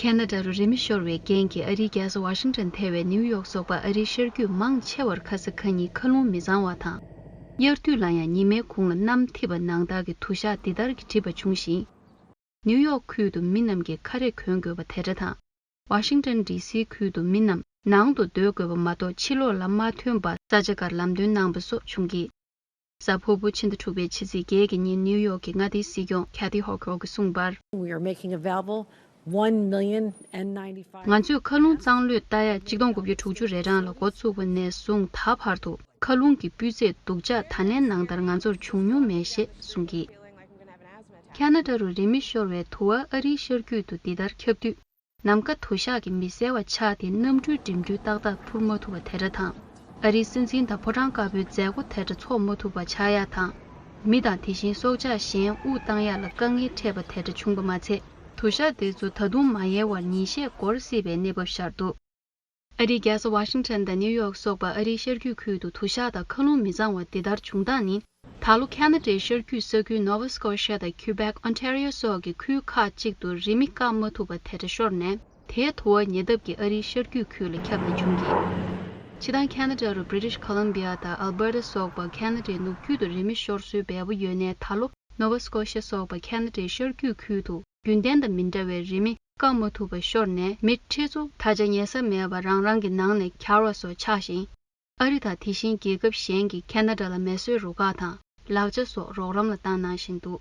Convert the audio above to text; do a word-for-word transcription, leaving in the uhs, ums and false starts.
ཁ་ན་ཌ་རུ་རི་མེ་ཤོར་བའི་རྐྱེན་གྱིས་ཨ་རིའི་རྒྱལ་ས་ཝ་ཤིང་ཊོན་ཐེ་བའི་ནིའུ་ཡོག་སོགས་པ་ཨ་རིའི་ཤར་རྒྱུད་མང་ཆེ་བར་ཁ་སང་ཁ་ཉིན་མཁའ་རླུང་མི་གཙང་བ་དང་། དབྱར་དུས་ལ་ཡང་ཉི་མའི་གུང་ལ་གནམ་འཐིབས་པ་ནང་ལྟར་གྱི་དུ་ཞག་འདི་ལྟར་གྱི་འགྲིབ་པ་བྱུང་ཞིང་། ནིའུ་ཡོག་ཁུལ་དུ་མི་རྣམས་ཀྱིས་ཁ་རས་གོན་དགོས་པ་དེ་འདྲ་དང་། ཝ་ཤིང་ཊོན་ཌི་སི་ཁུལ་དུ་མི་རྣམས་ནང་དུ་སྡོད་དགོས་པ་མ་གཏོགས་ཕྱི་ལོགས་ལ་མ་ཐོན་པར་ས་ཆ་ཁགར་ལམ་སྟོན་གནང་པ་སོགས་བྱུང་གི། གཟའ་ཕུར་བུ་ཕྱི་ཟླ་དྲུག་པའི་ཕྱི་ཚེས་བརྒྱད་ཀྱི་ཉིན་ནིའུ་ཡོག་གི་མངའ་སྡེའི་སྲིད་སྐྱོང་ཁེ་ཐི་ཧོ་ཁོལ་གྱིས་གསུངས་པར། We are making available one million N ninety-five. ང་ཚོས་མཁའ་རླུང་གཙང་ལོས་ལྟ་ཡག་ཆིག་སྟོང་དགུ་བརྒྱ་དྲུག་ཅུ་རེ་གྲངས་ལ་འགོ་བཙུགས་པ་ནས་བཟུང་ད་བར་དུ་མཁའ་རླུང་གི་སྤུས་ཚད་སྡུག་ཅག་ད་ལན་ནང་ལྟར་ང་ཚོར་བྱུང་མྱོང་མེད་ཞེས་གསུངས་ཀྱིས། ཁ་ན་ཌ་རུ་རི་མེ་ཤོར་བའི་དུ་བ་ཨ་རིའི་ཤར་རྒྱུད་དུ་འདི་ལྟར་ཁྱབ་དུས། ནམ་མཁའ་དུ་ཞག་གིས་མི་གསལ་བ་ཆགས་ཏེ་གནམ་གྲུའི་འགྲིམ་འགྲུལ་ཏག་ཏག་འཕུར་མ་ཐུབ་པ་དེ་འདྲ་དང་། ཨ་རིའི་སྲིད་འཛིན་དང་ཕོ་བྲང་དཀར་པོའི་མཛད་སྒོ་དེ་འདྲ་འཚོགས་མ་ཐུབ་པ་ཆགས་ཡག་དང་། མི་དང་དེ་བཞིན་སྲོག་ཆགས་གཞན་དབུགས་བཏང་ཡག་ལ་དཀའ་ངལ་འཕྲད་པ་དེ་འདྲ་བྱུང་པ་མ་ཚད། དུ་ཞག་དེ་ཚོ་ད་དུང་མ་ཡལ་བར་ཉིན་ཤས་འགོར་སྲིད་པའི་གནས་བབ་ཤར་འདུག་ཨ་རིའི་རྒྱལ་ས་ཝ་ཤིང་ཊོན་དང་ནིའུ་ཡོག་སོགས་པ་ཨ་རིའི་ཤར་རྒྱུད་ཁུལ་དུ་དུ་ཞག་དང་མཁའ་རླུང་མི་གཙང་བ་འདི་ལྟར་བྱུང་སྟངས་ནི། ད་ལོ་ཁ་ན་ཌའི་ཤར་རྒྱུད་ས་ཁུལ་ནོ་ཝ་སྐོ་ཤ་དང་ཁུ་བེག་ཨོན་ཊ་རི་ཡོ་སོགས་ཀྱི་ཁུལ་ཁག་ཅིག་ཏུ་རི་མེ་བཀག་མ་ཐུབ་པ་དེ་འདྲ་ཤོར་ནས། དེའི་དུ་བ་ཉེ་འདབས་ཀྱི་ཨ་རིའི་ཤར་རྒྱུད་ཁུལ་ལ་ཁྱབ་ནས་བྱུང་གི། སྤྱིར་བཏང་ཁ་ན་ཌ་རུ་བྷི་རི་ཊིཤ་ཁོ་ལམ་བི་ཡ་དང་ཨལ་བྷར་ཊ་སོགས་པ་ཁ་ན་ཌའི་ནུབ་རྒྱུད་དུ་རི་མེ་ཤོར་སྲོལ་འབེལ་པོ་ཡོད་ནའི་ད་ལོ་ནོ་ཝ་སྐོ་ཤ་སོགས་པ་ཁ་ན་ཌའི་ཤར་རྒྱུད་ཁུལ་དུ་རྒྱུན་ལྡན་དང་མི་འདྲ་བའི་རི་མེ་བཀག་མ་ཐུབ་པ་ཤོར་ནས་མི་ཁྲི་ཚོ་ད་ཆ་ཉལ་ས་མེད་པར་རང་རང་གི་ནང་ནས་གྱར་བ་སོགས་ཆགས་ཤིང་། ཨ་རི་དང་དེ་བཞིན་རྒྱལ་ཁབ་གཞན་གྱིས་ཁ་ན་ཌ་ལ་མེ་གསོད་རུ་ཁག་དང་ལག་ཆ་སོགས་རོགས་རམ་ལ་བཏང་གནང་བཞིན་འདུག